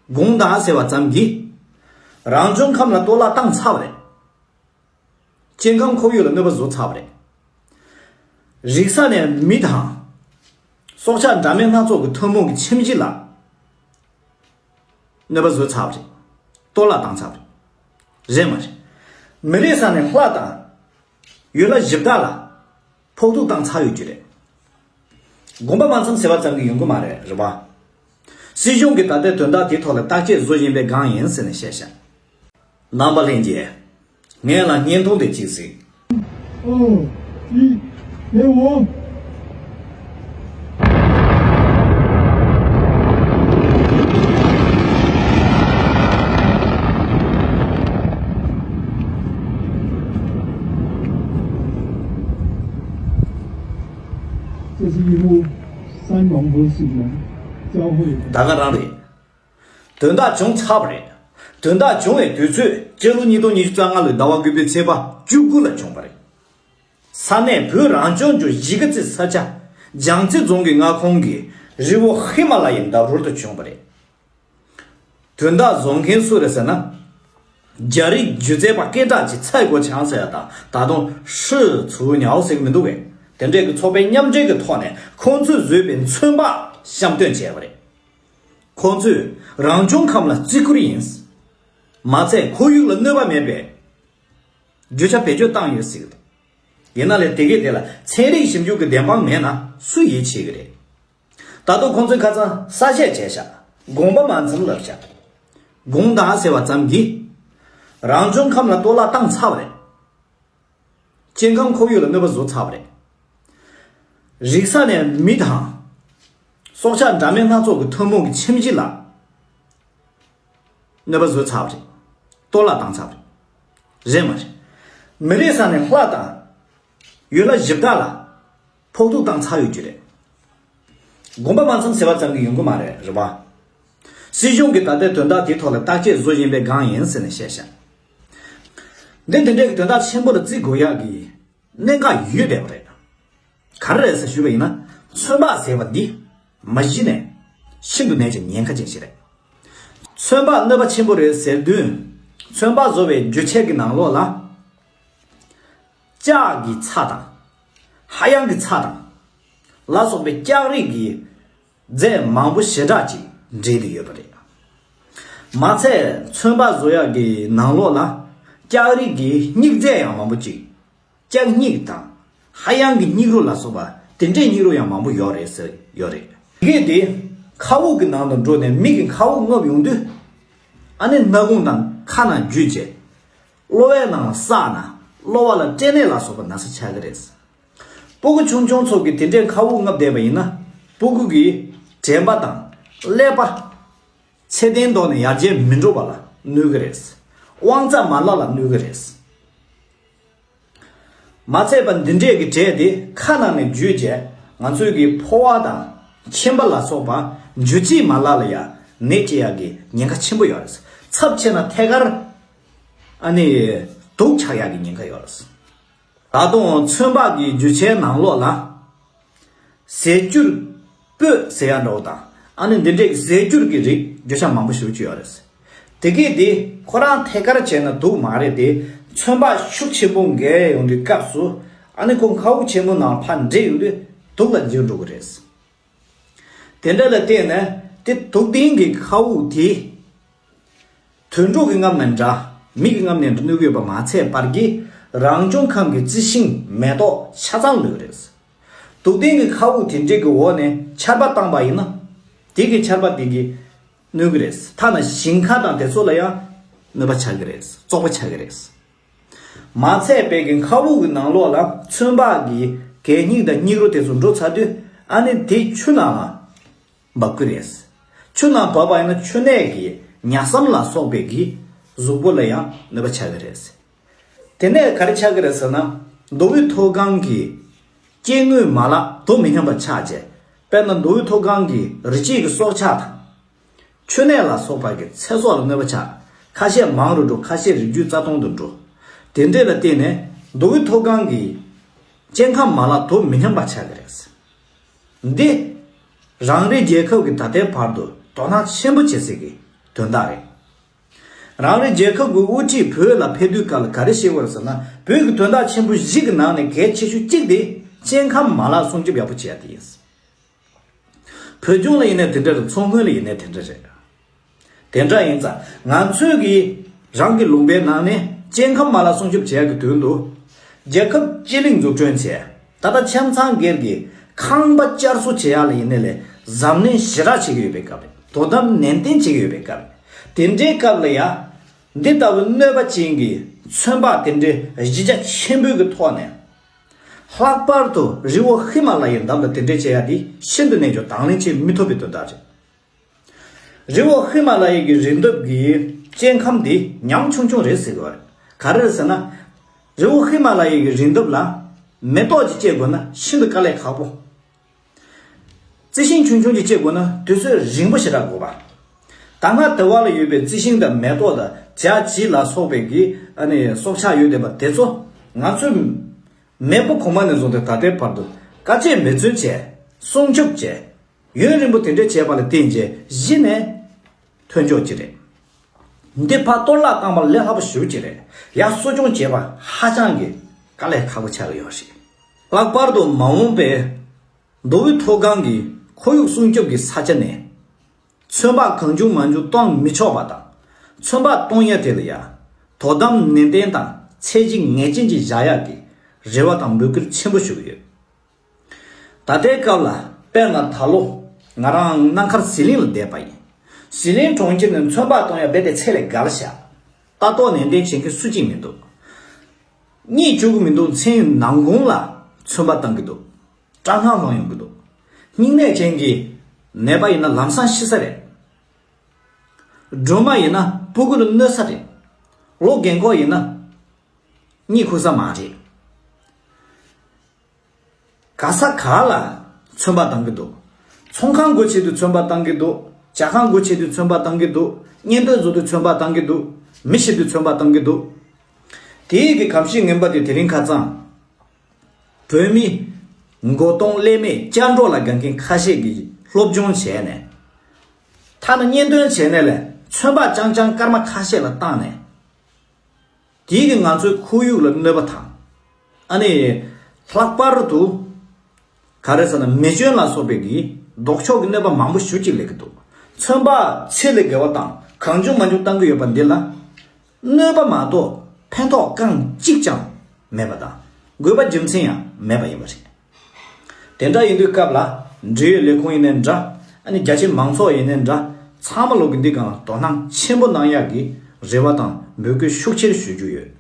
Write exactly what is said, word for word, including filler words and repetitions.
དགོངས་དག་ཟེར་བ་ཙམ་གྱིས། རང་བྱུང་ཁམས་ལ་གཏོར་བརླག་བཏང་ཚར་བ་རེད། སྐྱེ་ཁམས་ཁོར་ཡུག་ལ་གནོད་པ་བཟོ་ཚར་བ་རེད། རིག་ས་ནས་མི་དང་། སྲོག་ཆགས་འདྲ་མིན་སྣ་ཚོགས་ཀྱི་ཐུན་མོང་གི་ཁྱིམ་གཞིས་ལ་གནོད་པ་བཟོས་ཚར་བ་རེད། གཏོར་བརླག་བཏང་ཚར་བ་རེད། རེད་མ་རེད། མི་རིགས་ས་ནས་ལྷ་དང་། ཡུལ་ལྷ་གཞི་བདག་ལ་ཕོག་ཐུག་བཏང་ཚར་ཡོད་རྒྱུ་རེད། དགོངས་པ་མ་ཚོམས་ཟེར་བ་ཙམ་གྱིས་ཡོང་གི་མ་རེད། རེད་པ། སྲིད་གཞུང་གིས་ད་ལྟའི་དོན་དག་དེའི་ཐོག་ལ་བརྟག་དཔྱད་བཟོ་བཞིན་པའི་སྒང་ཡིན་ཟེར་ནས་བཤད་བཞག་རྣམ་པ་ལྷན་རྒྱས། ངས་ལ་བརྙན་ཐུང་དེ་གཅིག་གཟིགས། ཨོ། ཨི། དེ་འོ། ད་ག་རང་རེད། དོན་དག་བྱུང་ཚར་བ་རེད། དོན་དག་བྱུང་བའི་དུས་ཚོད་སྤྱི་ལོ་ཉིས་སྟོང་ཉི་ཤུ་རྩ་ལྔ་ལོའི་ཟླ་བ་དགུ་པའི་ཚེས་པ་བཅུ་དགུ་ལ་བྱུང་བ་རེད། ས་གནས་བོད་རང་སྐྱོང་ལྗོངས་གཞིས་ཀ་རྩེའི་ས་ཆ་རྒྱལ་རྩེ་རྫོང་གི་མངའ་ཁོངས་ཀྱི་རི་བོ་ཧི་མ་ལ་ཡའི་འདབས་རོལ་དུ་བྱུང་བ་རེད། དོན་དག་བཟོ་མཁན་སུ་རེད་ཟེར་ན། རྒྱ་རིགས་སྒྱུ་རྩལ་པ་སྐད་གྲགས་ཀྱི་ཚའེ་གོ་ཆང་ཟེར་ཡ་དང་ད་དུང་ཧྲི་ཚུའུ་ཉའོ་ཟེར་གི་མི་འདུག་གས། དེ་འདྲས་ཀྱི་ཚོགས་པའི་མཉམ་འབྲེལ་གྱི་ཐོག་ནས་ཁོང་ཚོས་བཟོས་པའི་ཚོན་པ་བཤམས་སྟོན་བྱས་པ་རེད། ཁོང་ཚོས་རང་བྱུང་ཁམས་ལ་བརྩི་བཀུར་ཡིན། མ་ཚད་ཁོར་ཡུག་ལ་གནོད་པ་མེད་པའི་རྒྱུ་ཆ་བེད་སྤྱོད་བཏང་ཡོད་ཟེར་གི་འདུག་ཡིན་ན་ལས་དེ་གས་དེ་ལ་ཚན་རིག་ཞིབ་འཇུག་གི་བདེན་དཔང་མེད་ན་སུས་ཡིད་ཆེས་གི་རེད། ད་དུང་ཁོང་ཚོས་ཁ་སང་གསལ་བཤད་བྱས་ཤག་དགོངས་པ་མ་ཚོམས་ལབ་ཤག་དགོངས་དག་ཟེར་བ་ཙམ་གྱིས། རང་བྱུང་ཁམས་ལ་གཏོར་བརླག་བཏང་ཚར་བ་རེད། སྐྱེ་ཁམས་ཁོར་ཡུག་ལ་གནོད་པ་བཟོ་ཚར་བ་རེད། རིག་ས་ནས་མི་དང་། སྲོག་ཆགས་འདྲ་མིན་སྣ་ཚོགས་ཀྱི་ཐུན་མོང་གི་ཁྱིམ་གཞིས་ལ་གནོད་པ་བཟོས་ཚར་བ་རེད། གཏོར་བརླག་བཏང་ཚར་བ་རེད། རེད་མ་རེད། མི་རིགས་ས་ནས་ལྷ་དང་། ཡུལ་ལྷ་གཞི་བདག་ལ་ཕོག་ཐུག་བཏང་ཚར་ཡོད་རྒྱུ་རེད། དགོངས་པ་མ་ཚོམས་ཟེར་བ་ཙམ་གྱིས་ཡོང་གི་མ་རེད། རེད་པ། སྲིད་གཞུང་གིས་ད་ལྟའི་དོན་དག་དེའི་ཐོག་ལ་བརྟག་དཔྱད་བཟོ་བཞིན་པའི་སྒང་ཡིན་ཟེར་ནས་བཤད་ཤག་འདི་དེ་འདྲའི་དོན་དག་ཆེན་པོ་ལ་བརྩི་དགོས་ཡག་གི་གནད་འགག་ཡོད་བསྡད་པ་རེད། ག་རེ་རེད་ཟེར་ཞུས་པ་ཡིན་ན། ཚོན་པ་ཟེར་བ་འདི་མ་གཞི་ནས་ཤིན་ཏུ་ནས་ཀྱང་ཉེན་ཁ་ཅན་ཞིག་རེད། ཚོན་པ་གནོད་པ་ཆེན་པོ་རེད་ཟེར་དུས། ཚོན་པ་བཟོ་བའི་རྒྱུ་ཆས་ཀྱི་ནང་ལོགས་ལ། ལྕགས་ཀྱི་ཚྭ་དང་། ཧ་ཡང་གི་ཚྭ་དང་། ལ་སོགས་པའི་ལྕགས་རིགས་ཀྱི་རྫས་མང་པོ་ཞེ་དྲག་ཅིག་འདྲེས་ཏེ་ཡོད་པ་རེད། མ་ཚད་ཚོན་པ་བཟོ་ཡག་གི་ནང་ལོགས་ལ་ལྕགས་རིགས་ཀྱི་སྙིགས་རྫས་ཡང་མང་པོ་ཅིག་ལྕགས་སྙིགས་དང་། ཧ་ཡང་གི་སྙིགས་རོ་ལ་སོགས་པ་དེ་འདྲའི་སྙིགས་རོ་ཡང་མང་པོ་ཡོད་རེད་ཟེར་ཡོད་རེད། དེ་གས་དེ་མཁའ་དབུགས་ཀྱི་ནང་དུ་འགྲོ་ནས་མི་གི་མཁའ་དབུགས་རྔུབ་ཡོང་དུས། ཨ་ནི་སྣ་ཁུང་དང་ཁ་ནང་འཇུས་རྗེས། གློ་བའི་ནང་ལ་བསགས་ན་གློ་བ་ལ་སྐྲན་ནད་ལ་སོགས་པ་ན་ཚ་ཆགས་ཀྱི་རེད། སྤུ་གུ་ཆུང་ཆུང་ཚོ་གིས་དེ་འདྲའི་མཁའ་དབུགས་རྔུབ་བསྡད་པ་ཡིན་ན། སྤུ་གུ་གི་དྲན་པ་དང་ཀླད་པ། ཚད་ལྡན་ཐོག་ནས་ཡར་རྒྱས་མི་འགྲོ་བ་ལ་གནོད་ཀྱི་རེད། དབང་རྩ་མ་ལག་ལ་གནོད་ཀྱི་རེད། མ་ཚད་པ་འདི་འདྲས་ཀྱི་གྲས་དེ་ཁ་ནང་ནས་འཇུས་རྗེས་ང་ཚོའི་གི་ཕོ་བ་དང་མཆིན་པ་ལ་སོགས་པ་འཇུ་བྱེད་མ་ལག་ལ་ཡང་ནད་སྐྱེ་ཡག་གི་ཉེན་ཁ་ཆེན་པོ་ཡོད་རེད། ཚབས་ཆེ་ན་ཐད་ཀར་ཨ་ནི་དུག་ཆགས་ཡག་གི་ཉེན་ཁ་ཡོད་རེད། ད་དུང་ཚོན་པ་གི་རྒྱུ་ཆའི་ནང་ལོགས་ལ། ཟས་སྐྱུར་སྤོས་ཟེར་ཡ་འདྲ་བོ་དང་། ཨ་ནི་འདི་འདྲའི་ཟས་སྐྱུར་གྱི་རིགས་རྒྱུ་ཆ་མང་པོ་ཞེ་པོ་ཅིག་ཡོད་རེད། དེ་གས་དེ་ཁོ་རང་ཐད་ཀར་བྱས་ན་དུག་མ་རེད་དེ། ཚོན་པ་ཤུགས་ཆེན་པོ་འགེལ་ཡོང་དུས་སྐབས་སུ། ཨ་ནི་ཁོ་མཁའ་དབུགས་ཆེན་པོ་ནང་ཕར་འདྲེས་ཡོང་དུས་དུག་ལ་འགྱུར་འགྲོ་གི་རེད། དེ་འདྲ་ལ་བརྟེན་ནས་དེ་དུག་ལྡན་གྱི་མཁའ་དབུགས་དེ། དུད་འགྲོ་གི་རྔམ་ནས་འདྲ། མི་གི་རྔམ་ནས་འདྲ་གནོད་ཀྱི་ཡོད་པ་མ་ཚད་པར་གྱི་རང་བྱུང་ཁམས་ཀྱི་རྩི་ཤིང་མེ་ཏོག་ཆ་ཚང་གནོད་ཀྱི་རེད། དུག་ལྡན་གྱི་མཁའ་དབུགས་དེ་འདྲས་ཀྱི་འོག་ནས་ཆར་པ་བཏང་པ་ཡིན་ན། དེ་གི་ཆར་པ་དེ་གིས་གནོད་ཀྱི་རེད། ཐ་ན་ཞིང་ཁ་དང་དེ་ཚོ་ལ་ཡང་གནོད་པ་ཆགས་ཀྱི་རེད། བཙོག་པ་ཆགས་ཀྱི་རེད། མ་ཚད་པའི་གི་མཁའ་དབུགས་ཀྱི་ནང་ལོགས་ལ་ཚོན་པ་གི་གད་སྙིགས་དང་སྙིགས་རོ་དེ་ཚོ་འགྲོ་ཚར་དུས་ཨ་ནི་དེ་ཆུ་ནང་ལ་འབབ་ཀྱི་རེད། ཆུ་ནང་བབས་པ་ཡིན་ན་ཆུ་ནད་ཀྱི་ཉ་སྲམ་ལ་སོགས་པའི་གི་གཟུགས་པོ་ལ་ཡང་གནོད་པ་ཆགས་ཀྱི་རེད། དེ་ནས་ག་རེ་ཆགས་ཀྱི་རེད་ཟེར་ན། མདོ་དབུས་མཐོ་སྒང་གི་སྐྱེ་དངོས་མ་ལག་དོ་མི་མཉམ་པ་ཆགས་རྗེས། དཔེར་ན་མདོ་དབུས་མཐོ་སྒང་གི་རི་སྐྱེས་ཀྱི་སྲོག་ཆགས་དང་། ཆུ་ནད་ལ་སོགས་པ་གི་ཚེ་སྲོག་ལ་གནོད་པ་ཆགས། ཁ་ཤས་མང་རུ་འགྲོ། ཁ་ཤས་རིགས་རྒྱུད་རྩ་སྟོང་དུ་འགྲོ། དེ་འདྲས་ལ་བརྟེན་ནས་མདོ་དབུས་མཐོ་སྒང་གི་སྐྱེ་ཁམས་མ་ལག་དོ་མི་མཉམ་པ་ཆགས་ཀྱི་རེད། འདི་རང་རེའི་རྒྱལ་ཁབ་ཀྱིས་ད་ལྟའི་བར་དུ་དོ་སྣང་ཆེན་པོ་བྱེད་སའི་གི་ དོན་དག་རེད། རང་རེའི་རྒྱལ་ཁབ་ཀྱི་དབུ་ཁྲིད་བོད་ལ་ཕེབས་དུས་སྐབས་ལ་ག་རེ་བཤད་དགོས་རེད་ཟེར་ན། བོད་ཀྱི་དོན་དག་ཆེན་པོ་བཞི་གི་ནང་ནས་གལ་ཆེ་ཤོས་གཅིག་དེ་སྐྱེ་ཁམས་མ་ལག་སྲུང་སྐྱོབ་ཡག་པོ་བྱེད་ཡག་དེ་ཡིན། བོད་ལྗོངས་ལ་ཡིན་ནའི་དེ་འདྲ་རེད། མཚོ་སྔོན་ལ་ཡིན་ནའི་དེ་འདྲ་རེད། དེ་འདྲ་ཡིན་ཙང་ང་ཚོས་ཀྱིས་རང་གི་ལུང་པའི་ནང་ནས་སྐྱེ་ཁམས་མ་ལག་སྲུང་སྐྱོབ་བྱེད་ཡག་གི་དོན་དུ་རྒྱལ་ཁབ་སྤྱི་གླིང་འཛུགས་སྐྲུན་བྱས། ད་ལྟ་ཁྱིམ་ཚང་སྒེར་གྱི་ཁང་པ་བསྐྱར་གསོ་བྱེད་ཡག་ལ་ཡིན་ནའི་ལས་གཟབ་ནན་ཞེ་དྲག་བྱེད་ཀྱི་ཡོད་པའི་སྐབས་རེད། དོ་དམ་ནན་ཏན་བྱེད་ཀྱི་ཡོད་པའི་སྐབས་རེད། དེ་འདྲའི་སྐབས་ལ་ཡ། འདི་ལྟ་བུའི་གནོད་པ་ཅན་གྱི་ཚོན་པ་དེ་འདྲའི་གཞི་རྒྱ་ཆེན་པོའི་གི་ཐོག་ནས། ལྷག་པར་དུ་རི་བོ་ཧི་མ་ལ་ཡའི་འདབས་ལ་དེ་འདྲའི་བྱེད་ཡ་འདི་ཤིན་ཏུ་ནས་ཀྱང་དང་ལེན་བྱེད་མི་ཐུབ་པའི་དོན་དག་རེད། རི་བོ་ཧི་མ་ལ་ཡའི་གི་རི་འདབས་ཀྱི་སྐྱེ་ཁམས་འདི་ཉམ་ཆུང་ཆུང་རེད་ཟེར་གི་རེད། ག་རེ་རེད་ཟེར་ན། རི་བོ་ཧི་མ་ལ་ཡའི་གི་རི་འདབས་ལ་མེ་ཏོག་ཅིག་སྐྱེ་དགོས་ན་ཤིན་ཏུ་དཀའ་ལས་ཁག་པོ། རྩི་ཤིང་ཆུང་ཆུང་ཅིག་སྐྱེ་དགོས་ན་དུས་ཚོད་རིང་པོ་ཞེ་དྲག་དགོས་པ། ད་སྔ་དེ་བ་ལ་ཡོད་པའི་རྩི་ཤིང་དང་མེ་ཏོག་དང་བྱ་བྱིའུ་ལ་སོགས་པའི་གི་ཨ་ནི་སྲོག་ཆགས་ཡོད་བསྡད་པ་དེ་ཚོ་ང་ཚོས་མེས་པོ་གོང་མ་ནས་བཟུང་སྟེ་ད་ལྟའི་བར་དུ་དཀའ་སྤྱད་འབད་བརྩོན་བྱས། སྲུང་སྐྱོབ་བྱས། ཡུན་རིང་པོ་དེ་འདྲ་བྱས་པ་ལ་བརྟེན་བྱས་གཞི་ནས་ཐོན་ཆོག་ཅིག་རེད། འདི་ཕར་གཏོར་བརླག་བཏང་བ་ལས་སླ་པོ་ཞེ་པོ་ཅིག་རེད། ཡར་གསོ་སྐྱོང་བྱེད་པ་ཧ་ཅང་གི་དཀའ་ལས་ཁག་པོ་ཆགས་ཀྱི་ཡོད་རེད། ལྷག་པར་དུ་མ་འོངས་པའི་མདོ་དབུས་མཐོ་སྒང་གི་ཁོར་ཡུག་སྲུང་སྐྱོབ་ཀྱི་ས་ཆ་ནས་ཚོན་པ་གང་བྱུང་མང་བྱུང་གཏོང་མི་ཆོག་པ་དང་། ཚོན་པ་གཏོང་ཡ་དེ་ལ་ཡ་དོ་དམ་ནན་ཏན་དང་ཚད་གཞི་ངེས་ཅན་ཅིག་བཞག་ཡག་གི་རེ་བ་དང་འབོད་སྐུལ་ཆེན་པོ་ཞུ་གི་ཡོད། ད་ལྟའི་སྐབས་ལ་དཔེར་ན་ད་ལོ་ང་རང་གནམ་མཁར་ཟི་ལིང་ལ་བསྡད་པ་ཡིན། ཟི་ལིང་གྲོང་ཁྱེར་ནས་ཚོན་པ་གཏོང་ཡ་རྦད་དེ་ཚད་ལས་བརྒལ་བཞག། ལྟ་རྟོག་ནན་ཏན་བྱེད་མཁན་སུ་གཅིག་མི་འདུག། གཉིད་བཅུག་གི་མི་འདུག། མཚན་ནམ་གུང་ལ་ཚོན་པ་བཏང་གི་འདུག། སྐྲག་སྣང་སློང་ཡོང་གི་འདུག། སྙིང་ནད་ཅན་གྱི་ནད་པ་ཡིན་ན་ལམ་སང་ཤི་ས་རེད། སྦྲུམ་མ་ཡིན་ན་སྤུ་གུ་ལ་གནོད་ས་རེད། ལོ་རྒན་འཁོགས་ཡིན་ན་གཉིད་ཁུག་ས་མ་རེད། ག་ས་ག་ལ་ཚོན་པ་བཏང་གི་འདུག། ཚོང་ཁང་སྒོ་ཕྱེ་དུས་ཚོན་པ་བཏང་གི་འདུག། ཇ་ཁང་སྒོ་ཕྱེ་དུས་ཚོན་པ་བཏང་གི་འདུག། གཉེན་སྟོན་བཟོ་དུས་ཚོན་པ་བཏང་གི་འདུག། མི་ཤི་དུས་ཚོན་པ་བཏང་གི་འདུག། དེའི་གི་གོམས་གཤིས་ངན་པ་དེ་དེ་རིང་ཁ་སང་། བོད་མི་མགོ་སྟོང་ཀླད་མེད་སྐྱ་འགྲོ་ལ་དགའ་མཁན་ཁ་ཤས་ཀྱིས་སློབ་སྦྱོང་བྱས་ནས། ཐ་ན་གཉེན་སྟོན་བྱས་ནས་ལས་ཚོན་པ་རྐྱང་རྐྱང་སྐར་མ་ཁ་ཤས་ལ་བཏང་ནས། དེའི་གི་ང་ཚོའི་ཁོར་ཡུག་ལ་གནོད་པ་དང་། ཨ་ནི། ལྷག་པར་དུ། ག་རེ་ཟེར་ན་མེ་སྐྱོན་ལ་སོགས་པའི་གི་ལྡོག་ཕྱོགས་ཀྱི་གནོད་པ་མང་པོ་ཞེ་པོ་ཅིག་སླེབས་ཀྱི་འདུག། ཚོན་པ་ཚད་ལས་བརྒལ་བ་དང་གང་བྱུང་མང་བྱུང་བཏང་གི་ཡོད་པ་འདི་ལ། གནོད་པ་མ་གཏོགས་ཕན་ཐོགས་རྐང་གཅིག་ཀྱང་མེད་པ་དང་། དགོས་པ་རྒྱུ་མཚན་ཡང་མེད་པ་ཡིན་པ་རེད། དེ་འདྲ་ཡིན་དུས་སྐབས་ལ་འབྲེལ་ཡོད་ལས་ཁུངས་ཡིན་ནའི་འདྲ། ཨ་ནི་རྒྱ་ཆེ་མང་ཚོགས་ཡིན་ནའི་འདྲ། ཚང་མ་ལོག་གི་འདི་སྒང་ལ་དོ་སྣང་ཆེན་པོ་གནང་ཡག་གི་རེ་བ་དང་འབོད་སྐུལ་ཤུགས་ཆེར་ཞུ་རྒྱུ་ཡོད།